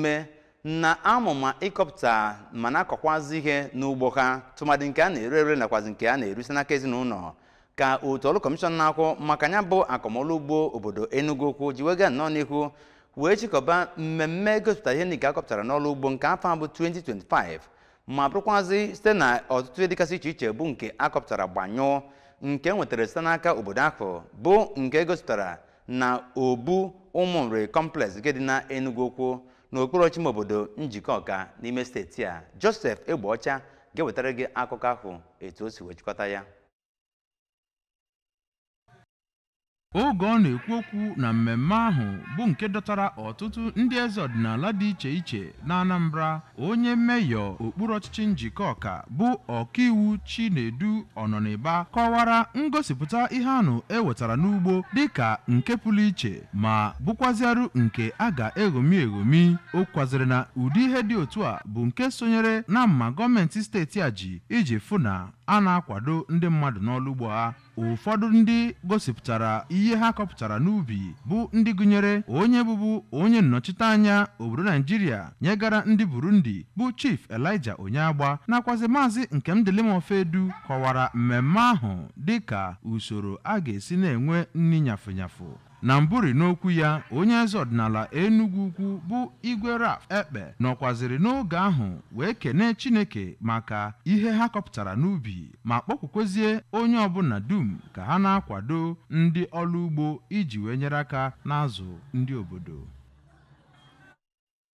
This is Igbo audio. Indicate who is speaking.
Speaker 1: Ume na amụma ịkọpụta ma na-akọkwazị ihe n'ugbo ha, tụmadị nke a na-ere ere nakwazi nke a na-erisi n'aka ezinụlọ, ka otu ọrụ kọmishọn na-akwụ maka ya bụ akọmọlụ ugbo obodo Enugu Ukwu ji wega nnọọ n'ihu wee chịkọba mmemme gosipụtara ihe ndị nke akọpụtara n'ọrụ ugbo nke afọ a bụ 2025, ma bụrụkwazị site na ọtụtụ ihe dịgasị iche iche bụ nke akọpụtara gbanyụọ nke nwetara site n'aka obodo ahụ, bụ nke gosipụtara na Obu Ụmụnri Complex nke dị na Enugu Ukwu n'okpuru ọchịme obodo Njikọka n'ime steeti a. Joseph Egbeọcha ga-ewetara gị akụkọ ahụ etu o si wee chịkọta ya.
Speaker 2: Oge ọ na-ekwu okwu na mmemme ahụ, bụ nke dọtara ọtụtụ ndị eze ọdịnala dị iche iche na Anambra, onye meyọ okpuru ọchịchị Njikọka bụ Ọkaiwu Chinedu Ọnọniba kọwara ngosipụta ihe anụ e wetara n'ugbo dịka nke pụrụ iche ma bụkwazịarụ nke a ga-egomi egomi. O kwaziri na ụdị ihe dị otu a bụ nke sonyere na mma gọọmenti steeti a ji iji fụ na a na-akwado ndị mmadụ n'ọrụ ugbo ha. Ụfọdụ ndị gosipụtara ihe ha kọpụtara n'ubi bụ ndị gụnyere onye bụbu onye nnọchiteanya obodo Naijiria nyegara ndị Burundi, bụ Chief Elijah Onyeagba, nakwazi Maazị Nkemdilimofedu, kọwara mmemme ahụ dịka usoro a ga-esi na-enwe nri nyafụnyafụ. Na mbụri n'okwu ya, onye eze ọdịnala Enugu Ukwu bụ Igwe Ralph Ekpe nọkwaziri n'oge ahụ wee kenee Chineke maka ihe ha kọpụtara n'ubi, ma kpọkwukwezie onye ọbụla dum ka ha na-akwado ndị ọrụ ugbo iji wee nyere aka n'azụ ndị obodo.